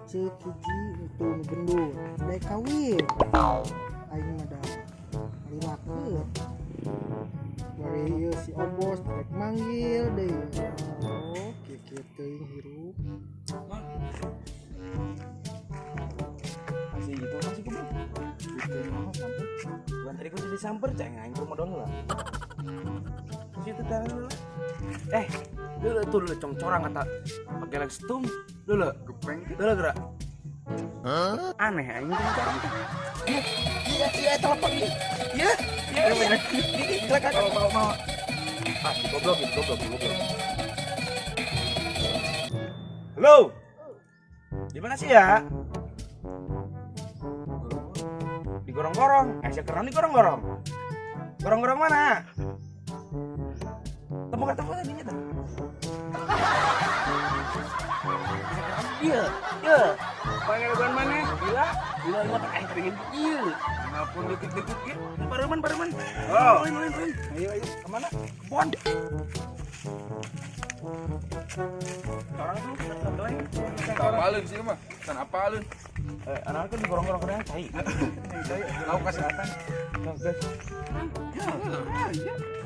Lanceuk hiji itu nu gendut. Daek kawin. Aing mah da ngalilakeun. Bari ieu si Obos rek manggil deui. Oh, kieu-kieu teuing hirup. Masih gitu masih goblok. Gitu mah sampai. Bukan tadi kudu disamper ceng aing ku modal lah. Terus itu tangan lah. Eh, dulu tuh dulu congcorang kata pakai leg setum. Dulu Gepeng. Dulu gerak. Aneh aing congcorang teh. Iya, iya telepon nih. Iya, iya. Iya, Mau mau. Ah, goblok gitu, goblok, goblok. Halo. Di mana sih ya? Di gorong-gorong. Eh, sekarang di gorong-gorong. Gorong-gorong mana? Temu ketemu tadinya tuh. Iya, iya. Panggil bukan mana? Gila, gila lima tak aing pengen iya. Nelpon dikit-dikit gitu. Pareman, pareman. Oh. Lain, lain, lain. Ayo, ayo. Kemana? Kebon. Orang tuh lain. Apalun sih mah. Kan apalun. Eh, anak kan di gorong-gorong kena cai. Lau kesehatan.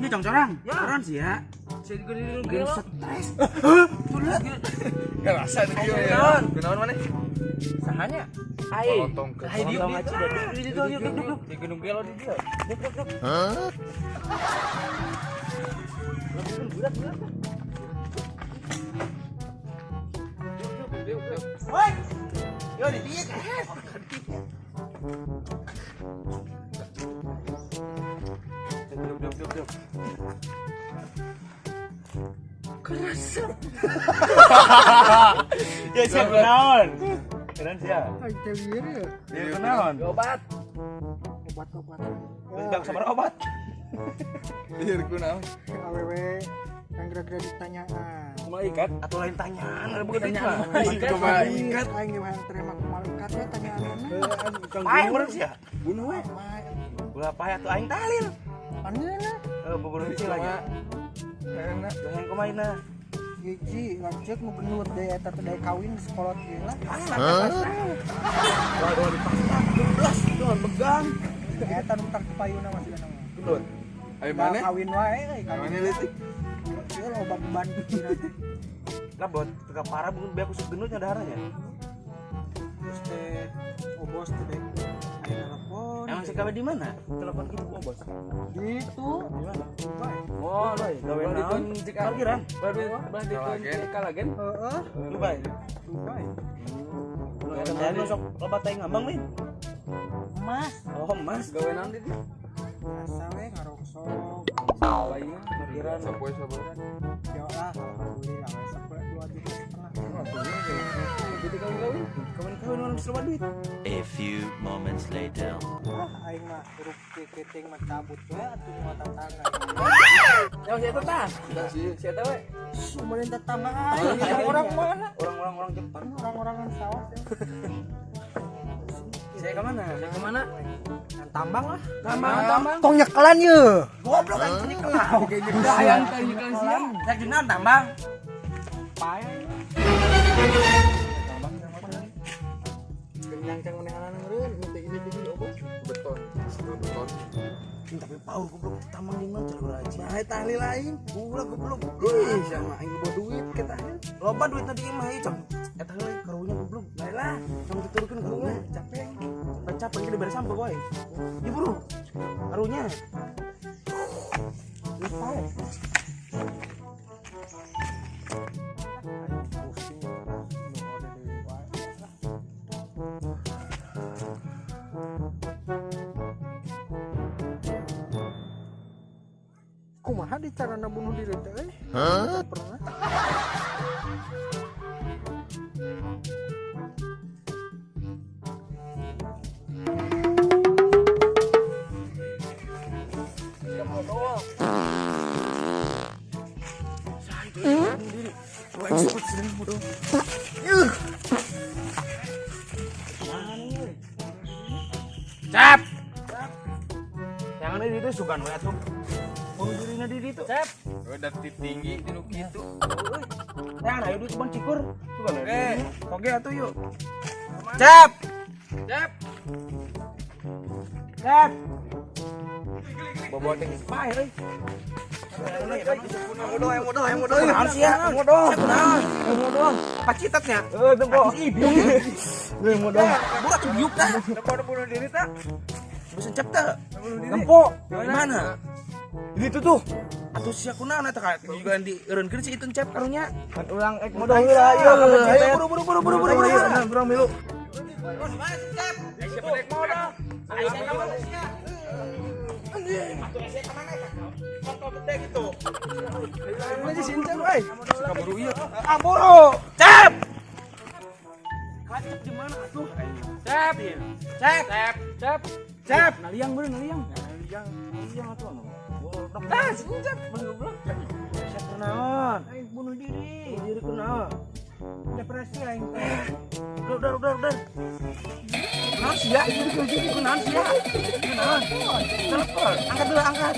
Ini congcorang, orang sih ya. Gua stres. Gak rasa nih dia ya. Kenaon mana? Sahanya. Ai. Potong ke. Ai diuk aja. Di diuk diuk diuk. Di Gunung Gelo di dia. Duk duk duk. Woi. Yo di dia kan. Duk duk duk duk. Keresep. Ya siap kenaon. Kenaon siap. Aing teh lieur ya. Ya kenaon. Obat. Obat-obatan. Terus sabar obat. Lieur ku naon? Awewe yang gara-gara ditanyaan. Malaikat atau lain tanyaan, ada bukan duit mah. Ke malaikat. Aing yang terima ke malaikat ya tanyaanna. Aing urang sih ya. Bunuh we. Ulah payah tuh aing tahlil. Aneuna. Eh bubunuh sih lagi. Enak. Yang kumaha Hiji lanceuk nu gendut deui eta teh daek kawin di sekolah ieu lah. Wah, dua dipaksa, 12, dua begang. Eta nu tang payuna masih kana mah. Gendut. Ayo mana? Kawin wae euy, Mana kawin. leutik? Ieu loba beban pikiran. Lah buat teka parah bukan biar khusus gendutnya daharnya. Terus teh Obos teh daek aya telepon. Emang si KW di mana? Telepon gitu gua bos. Gitu. Di mana? Dubai. Oh, gawe naon? Parkiran. Kalagen. Kalagen. Heeh, Dubai. Dubai. Lu eta teh nu sok loba teh ngambang lin. Emas. Oh, emas. Gawe naon di dieu? Biasa we ngarongsok. Bayi Parkiran. Sapoe sapoe. Ya lah, alhamdulillah we sampai 2,5 juta. Jadi kawin-kawin. Kawin-kawin orang loba duit. A few moments later. Ah, aing mah huruf keketing mah cabut we atuh nyawa tetangga. Ya si eta tah. Sudah sih. Si eta we. Sumberin tetangga aing orang mana? Orang-orang orang Jepang. Orang-orangan sawah ya. Saya ke mana? Saya ke mana? Yang tambang lah. Tambang, tambang. Tong nyekelan ye. Goblok anjing nyekelan. Udah hayang teh nyekelan siang. Saya jenang tambang. Pae. Kenyang cang menehanan meureun, ini tinggi obos. Beton. Beton. Tapi paur goblok tambang di mana jalur aja. Bae tahlil aing. Ulah goblok. Ih, sama aing bawa duit ke tahlil. Loba duit tadi mah ieu cang. Eta heula karunya goblok. Bae lah, Cang tuturkeun karunya. capek aing. Capek kita diberi sampah kowe. Ya buru. Karunya. Geus pae. Aing pusing. Nu ode deui wae. Kumaha di carana bunuh diri teh euy? Pernah. Cap. Jangan di itu sugan we atuh. Bunuh dirina di ditu. Cep. Udah tinggi di nu kitu. Ya, ayo di kebon cikur. Coba lah. Eh, oke atuh yuk. Cep. Cep. Cep. Bawa teh pae euy. Modal, yang modal. Kunaon sih ya? Modal. Kunaon? Modal. Pacitatnya. Heuh, tempo. Ih, biung. Lu modal. Buka tuh biuk tah. Tempo bunuh diri tak? Bisa cep teh. Tempo. Di mana? Di itu tuh. Atuh sia kunaon eta ka juga dieureunkeun si itu cep karunya. Kan urang ek modal heula ieu ka Ayo buru buru buru buru buru buru. Urang milu. Di mana si cep? Siapa naik modal? Ayo ka mana sia? Atuh sia ka mana eta? Kontol gede gitu. Mana si Encep euy? Kaburu ieu. Ah buru. Cep. Kacep di mana atuh? Cep. Cep. Cep. Cep. Cep. Naliang bener naliang. Naliang. Naliang atuh anu. Goblok. Tah, si Encep mah goblok. Sia kunaon? Aing bunuh diri. Diri kunaon? Depresi aing teh. Udah. Kunaon sia? Kunaon sia? Kunaon? Telepon. Angkat dulu, angkat.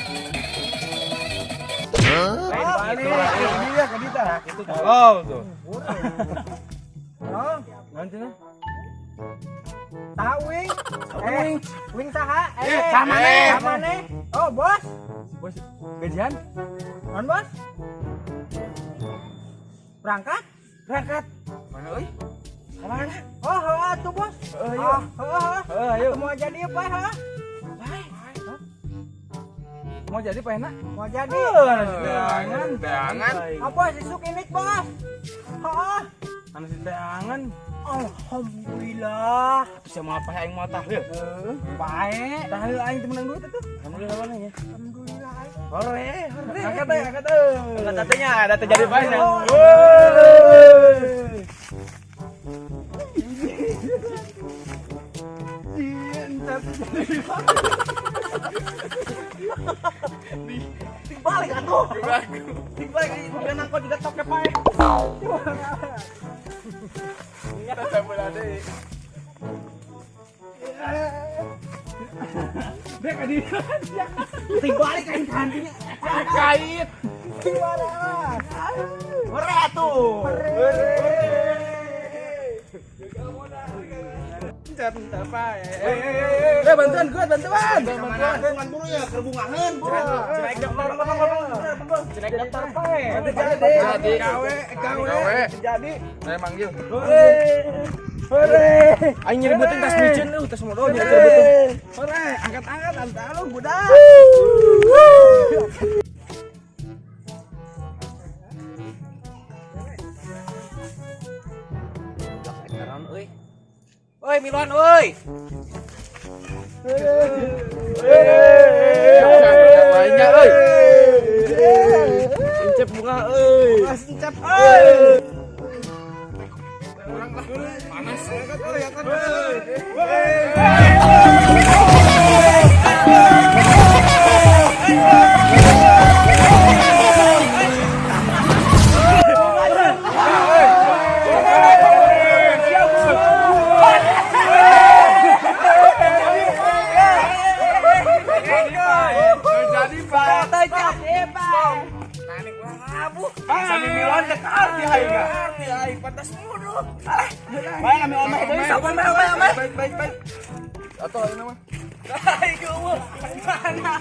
Lain balik. Ke dia ke dia. Itu Oh, tuh. Oh, Naon cenah? tahu wing. Eh, wing saha? Eh, sama nih. Sama nih. Oh, bos. Si bos gajian? Non, bos. Berangkat? Berangkat. Mana euy? Kemana? Oh, heeh tuh, bos. Heeh, ayo. Oh, heeh. Heeh, ayo. Mau jadi apa, ha? Mau jadi Pak Enak? Mau jadi. Teangan. Teangan. Oh, bos, isuk ini, bos. Heeh. Anu si teangan. Alhamdulillah. Atuh sia mau apa aing mau tahlil? Heeh. Baik. Tahlil aing teu menang duit atuh. Alhamdulillah mana ya? Alhamdulillah. Hore, hore. Angkat euy, angkat euy. Angkat tatenya, ada terjadi banyak. Woi. Iya, entar. Balik atuh. Dibalik mobil nangko juga toknya pae. Kita bola deui. Dek adi. Dibalik aing kantinya. Kait. Gimana? Hore atuh. Eh, bantuan gua, bantuan. Bantuan buru ya, kerbungahan buru. Cinaik daftar, Cinaik daftar pae. Jadi, Gawe, gawe. Jadi. Saya manggil. Hore. Hore. Aing nyeri beuteung tas micin euy, tas modal nyeri beuteung. Hore, angkat-angkat antar lu budak. Euy. Oi, miluan euy. Lainnya euy. Encep bunga euy. Encep euy. Kurang lah. Panas. Jadi Pak. Sami miluan teh arti aing. Arti aing pantas muduh. Alah. Bae kami omeh deui sok omeh omeh omeh. Baik baik baik. Atau ayeuna mah. Aing eueuh. Mana?